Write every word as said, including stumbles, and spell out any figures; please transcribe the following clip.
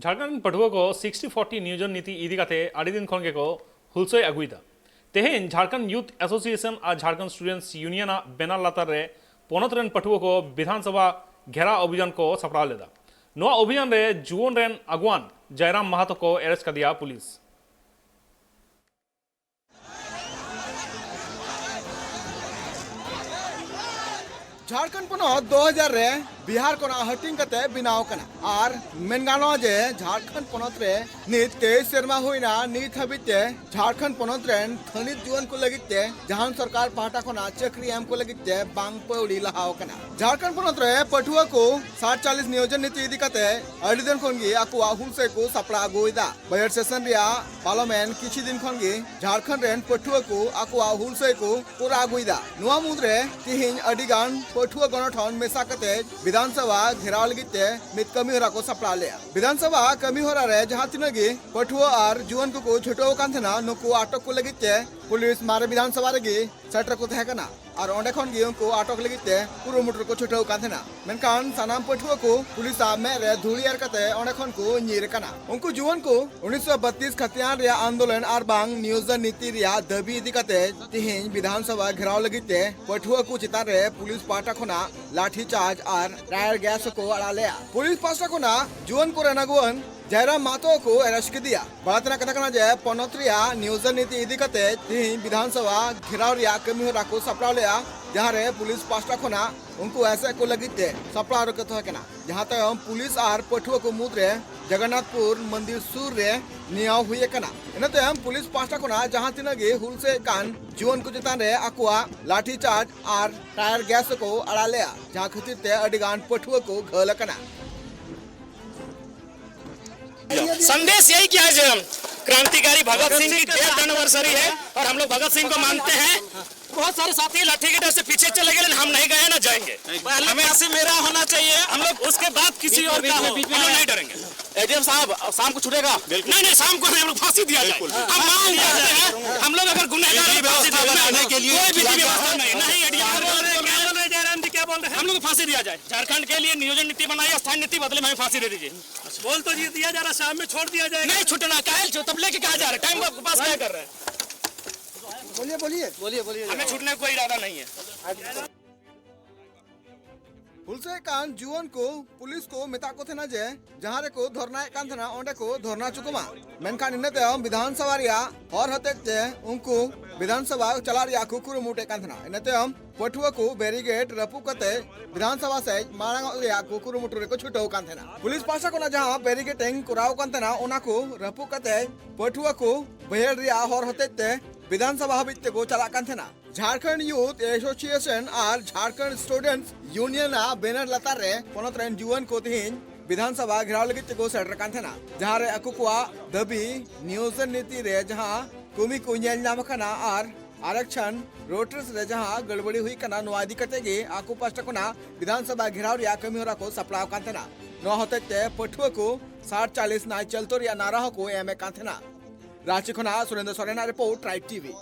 ᱡᱷᱟᱲᱠᱷᱚᱸᱰ ᱨᱮᱱ ᱯᱟᱹᱴᱷᱩᱣᱟᱹ ᱠᱚ ᱥᱤᱠᱥᱴᱤ ᱯᱷᱳᱨᱴᱤ ᱱᱤᱭᱳᱡᱚᱱ ᱱᱤᱛᱤ ᱤᱫᱤ ᱠᱟᱛᱮ ᱟᱹᱰᱤ ᱫᱤᱱ ᱠᱷᱚᱱ ᱜᱮᱠᱚ ᱦᱩᱞᱥᱟᱹᱭ ᱟᱹᱜᱩᱭᱮᱫᱟ᱾ ᱛᱮᱦᱮᱧ ᱡᱷᱟᱲᱠᱷᱚᱸᱰ ᱭᱩᱛᱷ ᱮᱥᱳᱥᱤᱭᱮᱥᱚᱱ ᱟᱨ ᱡᱷᱟᱲᱠᱷᱚᱸᱰ ᱥᱴᱩᱰᱮᱱᱴᱥ ᱭᱩᱱᱤᱭᱚᱱ ᱟᱜ ᱵᱮᱱᱟᱨ ᱞᱟᱛᱟᱨ ᱨᱮ ᱯᱚᱱᱚᱛ ᱨᱮᱱ ᱯᱟᱹᱴᱷᱩᱣᱟᱹ ᱠᱚ ᱵᱤᱫᱷᱟᱱ ᱥᱚᱵᱷᱟ ᱜᱷᱮᱨᱟᱣ ᱚᱵᱷᱤᱡᱟᱱ ᱠᱚ ᱥᱟᱯᱲᱟᱣ ᱞᱮᱫᱟ᱾ ᱱᱚᱣᱟ ᱚᱵᱷᱤᱡᱟᱱ ᱨᱮ ᱡᱩᱣᱟᱹᱱ ᱨᱮᱱ ᱟᱜᱩᱣᱟᱱ ᱡᱟᱭᱨᱟᱢ ᱢᱟᱦᱟᱛᱚ ᱠᱚ ᱮᱨᱮᱥᱴ ᱠᱟᱫᱮᱭᱟ ᱯᱩᱞᱤᱥ᱾ ᱡᱷᱟᱲᱠᱷᱚᱸᱰ ᱯᱚᱱᱚᱛ ᱫᱩ ᱦᱟᱡᱟᱨ ᱨᱮ ᱵᱤᱦᱟᱨ ᱠᱷᱚᱱᱟᱜ ᱦᱟᱹᱴᱤᱧ ᱠᱟᱛᱮ ᱵᱮᱱᱟᱣ ᱠᱟᱱᱟ ᱟᱨ ᱢᱮᱱ ᱜᱟᱱᱚᱜᱼᱟ ᱡᱮ ᱡᱷᱟᱲᱠᱷᱚᱸᱰ ᱯᱚᱱᱚᱛ ᱨᱮ ᱱᱤᱛ ᱛᱮᱭᱤᱥ ᱥᱮᱨᱢᱟ ᱦᱩᱭᱱᱟ᱾ ᱱᱤᱛ ᱦᱟᱹᱵᱤᱡ ᱛᱮ ᱡᱷᱟᱲᱠᱷᱚᱸᱰ ᱯᱚᱱᱚᱛ ᱨᱮᱱ ᱛᱷᱟᱹᱱᱤᱛ ᱡᱩᱣᱟᱹᱱ ᱠᱚ ᱞᱟᱹᱜᱤᱫ ᱛᱮ ᱡᱟᱦᱟᱱ ᱥᱚᱨᱠᱟᱨ ᱯᱟᱦᱴᱟ ᱠᱷᱚᱱᱟᱜ ᱪᱟᱹᱠᱨᱤ ᱮᱢ ᱠᱚ ᱞᱟᱹᱜᱤᱫ ᱛᱮ ᱵᱟᱝ ᱯᱟᱹᱣᱲᱤ ᱞᱟᱦᱟᱣ ᱠᱟᱱᱟ᱾ ᱡᱷᱟᱲᱠᱷᱚᱸᱰ ᱯᱚᱱᱚᱛ ᱨᱮ ᱯᱟᱹᱴᱷᱩᱣᱟᱹ ᱠᱚ ᱥᱟᱛᱪᱟᱞᱤᱥ ᱱᱤᱭᱳᱡᱚᱱ ᱱᱤᱛᱤ ᱤᱫᱤ ᱠᱟᱛᱮ ᱟᱹᱰᱤ ᱫᱤᱱ ᱠᱷᱚᱱ ᱜᱮ ᱟᱠᱚᱣᱟᱜ ᱦᱩᱞᱥᱟᱹᱭ ᱠᱚ ᱥᱟᱯᱲᱟᱣ ᱟᱹᱜᱩᱭᱮᱫᱟ᱾ ᱵᱟᱡᱮᱴ ᱥᱮᱥᱚᱱ ᱨᱮᱭᱟᱜ ᱯᱟᱨᱚᱢᱮᱱ ᱠᱤᱪᱷᱩ ᱫᱤᱱ ᱠᱷᱚᱱ ᱜᱮ ᱡᱷᱟᱲᱠᱷᱚᱸᱰ ᱨᱮᱱ ᱯᱟᱹᱴᱷᱩᱣᱟᱹ ᱠᱚ ᱟᱠᱚᱣᱟᱜ ᱦᱩᱞᱥᱟᱹᱭ ᱠᱚ ᱠᱚᱨᱟᱣ ᱟᱹᱜᱩᱭᱮᱫᱟ᱾ ᱱᱚᱣᱟ ᱢᱩᱫᱽᱨᱮ ᱛᱤᱦᱤᱧ ᱟᱹᱰᱤ ᱜᱟᱱ ᱯᱟᱹᱴᱷᱩᱣᱟᱹ ᱜᱚᱱᱚᱴᱷᱚᱱ ᱢᱮᱥᱟ ᱠᱟᱛᱮ ᱵᱤᱫᱷᱟᱱ ᱥᱚᱵᱷᱟ ᱜᱷᱮᱨᱟᱣ ᱞᱟᱹᱜᱤᱫ ᱛᱮ ᱢᱤᱫ ᱠᱟᱹᱢᱤ ᱦᱚᱨᱟ ᱠᱚ ᱥᱟᱯᱲᱟᱣ ᱞᱮᱫᱼᱟ᱾ ᱵᱤᱫᱷᱟᱱ ᱥᱚᱵᱷᱟ ᱠᱟᱹᱢᱤ ᱦᱚᱨᱟ ᱨᱮ ᱡᱟᱦᱟᱸ ᱛᱤᱱᱟᱹᱜ ᱜᱮ ᱯᱟᱹᱴᱷᱩᱣᱟᱹ ᱟᱨ ᱡᱩᱣᱟᱹᱱ ᱠᱚᱠᱚ ᱪᱷᱩᱴᱟᱹᱣ ᱟᱠᱟᱱ ᱛᱟᱦᱮᱱᱟ, ᱱᱩᱠᱩ ᱟᱴᱚᱠ ᱠᱚ ᱞᱟᱹᱜᱤᱫ ᱛᱮ ᱯᱩᱞᱤᱥ ᱢᱟᱨᱮ ᱵᱤᱫᱷᱟᱱ ᱥᱚᱵᱷᱟ ᱨᱮᱜᱮ ᱥᱮᱴᱮᱨ ᱠᱚ ᱛᱟᱦᱮᱸ ᱠᱟᱱᱟ ᱟᱨ ᱚᱸᱰᱮ ᱠᱷᱚᱱ ᱜᱮ ᱩᱱᱠᱩ ᱟᱴᱚᱠ ᱞᱟᱹᱜᱤᱫ ᱛᱮ ᱠᱩᱨᱩᱢᱩᱴᱩ ᱨᱮᱠᱚ ᱪᱷᱩᱴᱟᱹᱣ ᱠᱟᱱ ᱛᱟᱦᱮᱱᱟ᱾ ᱢᱮᱱᱠᱷᱟᱱ ᱥᱟᱱᱟᱢ ᱯᱟᱹᱴᱷᱩᱣᱟᱹ ᱠᱚ ᱯᱩᱞᱤᱥᱟᱜ ᱢᱮᱫ ᱨᱮ ᱫᱷᱩᱲᱤ ᱮᱨ ᱠᱟᱛᱮ ᱚᱸᱰᱮ ᱠᱷᱚᱱ ᱠᱚ ᱧᱤᱨ ᱟᱠᱟᱱᱟ᱾ ᱩᱱᱠᱩ ᱡᱩᱣᱟᱹᱱ ᱠᱚ ᱩᱱᱤᱥᱥᱚ ᱵᱟᱛᱤᱥ ᱠᱷᱟᱛᱤᱭᱟᱱ ᱨᱮᱭᱟᱜ ᱟᱱᱫᱳᱞᱚᱱ ᱟᱨ ᱵᱟᱝ ᱱᱤᱭᱳᱡᱚᱱ ᱱᱤᱛᱤ ᱨᱮᱭᱟᱜ ᱫᱟᱹᱵᱤ ᱤᱫᱤ ᱠᱟᱛᱮ ᱛᱤᱦᱤᱧ ᱵᱤᱫᱷᱟᱱ ᱥᱚᱵᱷᱟ ᱜᱷᱮᱨᱟᱣ ᱞᱟᱹᱜᱤᱫ ᱛᱮ ᱯᱟᱹᱴᱷᱩᱣᱟᱹ ᱠᱚ ᱪᱮᱛᱟᱱ ᱨᱮ ᱯᱩᱞᱤᱥ ᱯᱟᱦᱴᱟ ᱠᱷᱚᱱᱟᱜ ᱞᱟᱴᱷᱤ ᱪᱟᱨᱡᱽ ᱟᱨ ᱴᱟᱭᱟᱨ ᱜᱮᱥ ᱦᱚᱸᱠᱚ ᱟᱲᱟᱜ ᱞᱮᱫᱼᱟ᱾ ᱯᱩᱞᱤᱥ ᱯᱟᱦᱴᱟ ᱠᱷᱚᱱᱟᱜ ᱡᱩᱣᱟᱹᱱ ᱠᱚᱨᱮᱱ ᱟᱹᱜᱩᱣᱟᱹᱱ ᱡᱟᱭᱨᱟᱢ ᱢᱟᱦᱟᱛᱚ ᱠᱚ ᱮᱨᱮᱥᱴ ᱠᱮᱫᱮᱭᱟ᱾ ᱵᱟᱲᱟᱭ ᱛᱮᱱᱟᱜ ᱠᱟᱛᱷᱟ ᱠᱟᱱᱟ ᱡᱮ ᱯᱚᱱᱚᱛ ᱨᱮᱭᱟᱜ ᱱᱤᱭᱳᱡᱚᱱ ᱱᱤᱛᱤ ᱤᱫᱤ ᱠᱟᱛᱮ ᱛᱤᱦᱤᱧ ᱵᱤᱫᱷᱟᱱ ᱥᱚᱵᱷᱟ ᱜᱷᱮᱨᱟᱣ ᱨᱮᱭᱟᱜ ᱠᱟᱹᱢᱤ ᱦᱚᱨᱟ ᱠᱚ ᱥᱟᱯᱲᱟᱣ ᱞᱮᱫᱼᱟ, ᱡᱟᱦᱟᱸ ᱨᱮ ᱯᱩᱞᱤᱥ ᱯᱟᱦᱴᱟ ᱠᱷᱚᱱᱟᱜ ᱩᱱᱠᱩ ᱮᱥᱮᱫ ᱠᱚ ᱞᱟᱹᱜᱤᱫ ᱛᱮ ᱥᱟᱯᱲᱟᱣ ᱨᱮᱠᱚ ᱛᱟᱦᱮᱸ ᱠᱟᱱᱟ, ᱡᱟᱦᱟᱸ ᱛᱟᱭᱚᱢ ᱯᱩᱞᱤᱥ ᱟᱨ ᱯᱟᱹᱴᱷᱩᱣᱟᱹ ᱠᱚ ᱢᱩᱫᱽᱨᱮ ᱡᱚᱜᱚᱱᱱᱟᱛᱷᱯᱩᱨ ᱢᱚᱱᱫᱤᱨ ᱥᱩᱨ ᱨᱮ ᱱᱮᱭᱟᱣ ᱦᱩᱭ ᱟᱠᱟᱱᱟ᱾ ᱤᱱᱟᱹ ᱛᱟᱭᱚᱢ ᱯᱩᱞᱤᱥ ᱯᱟᱦᱴᱟ ᱠᱷᱚᱱᱟᱜ ᱡᱟᱦᱟᱸ ᱛᱤᱱᱟᱹᱜ ᱜᱮ ᱦᱩᱞᱥᱟᱹᱭ ᱠᱟᱱ ᱡᱩᱣᱟᱹᱱ ᱠᱚ ᱪᱮᱛᱟᱱ ᱨᱮ ᱟᱠᱚᱣᱟᱜ ᱞᱟᱴᱷᱤ ᱪᱟᱨᱡᱽ ᱟᱨ ᱴᱟᱭᱟᱨ ᱜᱮᱥ ᱠᱚ ᱟᱲᱟᱜ ᱞᱮᱫᱼᱟ, ᱡᱟᱦᱟᱸ ᱠᱷᱟᱹᱛᱤᱨ ᱛᱮ ᱟᱹᱰᱤ ᱜᱟᱱ ᱯᱟᱹᱴᱷᱩᱣᱟᱹ ᱠᱚ ᱜᱷᱟᱹᱞ ᱟᱠᱟᱱᱟ᱾ संदेश यही क्या है, जो हम क्रांतिकारी भगत सिंह की डेथ एनिवर्सरी है और हम लोग भगत सिंह को मानते हैं। बहुत सारे साथी लाठी के डर से पीछे चले गए, लेकिन हम नहीं गए ना जाएंगे। पहले हमें से मेरा होना चाहिए। हम लोग उसके बाद किसी और का हो, हम लोग नहीं डरेंगे। एडीएम साहब, शाम को छूटेगा? नहीं, नहीं, शाम को नहीं, हम लोग फांसी दिया जाए। हम मांग करते हैं, हम लोग अगर गुनहगार हैं, फांसी दिया जाए। कोई विधि व्यवस्था नहीं, नहीं एडीएम। क्या बोल रहे हैं? हम लोग को फांसी दिया जाए। झारखंड के लिए नियोजन नीति बनाई है, स्थान नीति, बदले में हमें फांसी दे दीजिए। बोल तो ये दिया जा रहा है, शाम में छोड़ दिया जाएगा। नहीं छूटना, काहे छो-, तब लेके कहाँ जा रहे हैं? टाइम पास क्या कर रहे हैं? बोलिए, बोलिए। बोलिए, बोलिए। हमें छूटने का कोई इरादा नहीं है। ᱦᱩᱞᱥᱟᱹᱭ ᱠᱟᱱ ᱡᱩᱣᱟᱹᱱ ᱠᱚ ᱯᱩᱞᱤᱥ ᱠᱚ ᱢᱮᱛᱟᱜ ᱠᱚ ᱛᱟᱦᱮᱱᱟ ᱡᱮ ᱡᱟᱦᱟᱸ ᱨᱮᱠᱚ ᱫᱷᱚᱨᱱᱟᱭᱮᱫ ᱠᱟᱱ ᱛᱟᱦᱮᱱᱟ, ᱚᱸᱰᱮ ᱠᱚ ᱫᱷᱚᱨᱱᱟ ᱦᱚᱪᱚ ᱠᱚᱢᱟ᱾ ᱢᱮᱱᱠᱷᱟᱱ ᱤᱱᱟᱹ ᱛᱟᱭᱚᱢ ᱵᱤᱫᱷᱟᱱ ᱥᱚᱵᱷᱟ ᱨᱮᱭᱟᱜ ᱦᱚᱨ ᱦᱚᱛᱮᱡ ᱛᱮ ᱩᱱᱠᱩ ᱵᱤᱫᱷᱟᱱ ᱥᱚᱵᱷᱟ ᱪᱟᱞᱟᱜ ᱨᱮᱭᱟᱜ ᱠᱚ ᱠᱩᱨᱩᱢᱩᱴᱩᱭᱮᱫ ᱠᱟᱱ ᱛᱟᱦᱮᱱᱟ᱾ ᱤᱱᱟᱹ ᱛᱟᱭᱚᱢ ᱯᱟᱹᱴᱷᱩᱣᱟᱹ ᱠᱚ ᱵᱮᱨᱤᱜᱮᱴ ᱨᱟᱹᱯᱩᱫ ᱠᱟᱛᱮ ᱵᱤᱫᱷᱟᱱ ᱥᱚᱵᱷᱟ ᱥᱮᱫ ᱢᱟᱲᱟᱝᱚᱜ ᱨᱮᱭᱟᱜ ᱠᱚ ᱠᱩᱨᱩᱢᱩᱴᱩ ᱨᱮᱠᱚ ᱪᱷᱩᱴᱟᱹᱣ ᱠᱟᱱ ᱛᱟᱦᱮᱱᱟ᱾ ᱯᱩᱞᱤᱥ ᱯᱟᱦᱴᱟ ᱠᱷᱚᱱᱟᱜ ᱡᱟᱦᱟᱸ ᱵᱮᱨᱤᱜᱮᱴᱤᱝ ᱠᱚᱨᱟᱣ ᱠᱟᱱ ᱛᱟᱦᱮᱱᱟ, ᱚᱱᱟ ᱠᱚ ᱨᱟᱹᱯᱩᱫ ᱠᱟᱛᱮ ᱯᱟᱹᱴᱷᱩᱣᱟᱹ ᱠᱚ ᱵᱟᱹᱭᱦᱟᱹᱲ ᱨᱮᱭᱟᱜ ᱦᱚᱨ ᱦᱚᱛᱮᱡ ᱛᱮ ᱵᱤᱫᱷᱟᱱ ᱥᱚᱵᱷᱟ ᱦᱟᱹᱵᱤᱡ ᱛᱮᱠᱚ ᱪᱟᱞᱟᱜ ᱠᱟᱱ ᱛᱟᱦᱮᱱᱟ᱾ ᱡᱷᱟᱲᱠᱷᱚᱸᱰ ᱭᱩᱛᱷ ᱮᱥᱳᱥᱤᱭᱮᱥᱚᱱ ᱟᱨ ᱡᱷᱟᱲᱠᱷᱚᱸᱰ ᱥᱴᱩᱰᱮᱱᱴᱥ ᱭᱩᱱᱤᱭᱚᱱ ᱟᱜ ᱵᱮᱱᱟᱨ ᱞᱟᱛᱟᱨ ᱨᱮ ᱯᱚᱱᱚᱛ ᱨᱮᱱ ᱡᱩᱣᱟᱹᱱ ᱠᱚ ᱛᱮᱦᱮᱧ ᱵᱤᱫᱷᱟᱱ ᱥᱚᱵᱷᱟ ᱜᱷᱮᱨᱟᱣ ᱞᱟᱹᱜᱤᱫ ᱛᱮᱠᱚ ᱥᱮᱴᱮᱨ ᱠᱟᱱ ᱛᱟᱦᱮᱱᱟ, ᱡᱟᱦᱟᱸ ᱨᱮ ᱟᱠᱚ ᱠᱚᱣᱟᱜ ᱫᱟᱹᱵᱤ ᱱᱤᱭᱳᱡᱚᱱ ᱱᱤᱛᱤ ᱨᱮ ᱡᱟᱦᱟᱸ ᱠᱚᱢᱤ ᱠᱚ ᱧᱮᱞ ᱧᱟᱢ ᱟᱠᱟᱱᱟ ᱟᱨ ᱟᱨᱟᱠᱥᱚᱱ ᱨᱳᱴᱨᱮᱥ ᱨᱮ ᱡᱟᱦᱟᱸ ᱜᱟᱹᱲᱵᱟᱹᱲᱤ ᱦᱩᱭ ᱟᱠᱟᱱᱟ, ᱱᱚᱣᱟ ᱤᱫᱤ ᱠᱟᱛᱮ ᱜᱮ ᱟᱠᱚ ᱯᱟᱦᱴᱟ ᱠᱷᱚᱱᱟᱜ ᱵᱤᱫᱷᱟᱱ ᱥᱚᱵᱷᱟ ᱜᱷᱮᱨᱟᱣ ᱨᱮᱭᱟᱜ ᱠᱟᱹᱢᱤ ᱦᱚᱨᱟ ᱠᱚ ᱥᱟᱯᱲᱟᱣ ᱠᱟᱱ ᱛᱟᱦᱮᱱᱟ᱾ ᱱᱚᱣᱟ ᱦᱚᱛᱮᱡ ᱛᱮ ᱯᱟᱹᱴᱷᱩᱣᱟᱹ ᱠᱚ ᱥᱟᱴ ᱪᱟᱞᱤᱥ ᱱᱟᱭ ᱪᱚᱞᱛᱚ ᱨᱮᱭᱟᱜ ᱱᱟᱨᱟ ᱦᱚᱸᱠᱚ ᱮᱢᱮᱫ ᱠᱟᱱ ᱛᱟᱦᱮᱱᱟ᱾ ᱨᱟᱸᱪᱤ ᱠᱷᱚᱱᱟᱜ ᱥᱩᱨᱮᱱᱫᱨᱚ ᱥᱚᱨᱮᱱᱟᱜ ᱨᱤᱯᱳᱨᱴ, ᱴᱨᱟᱭᱤᱵᱽ ᱴᱤᱵᱷᱤ᱾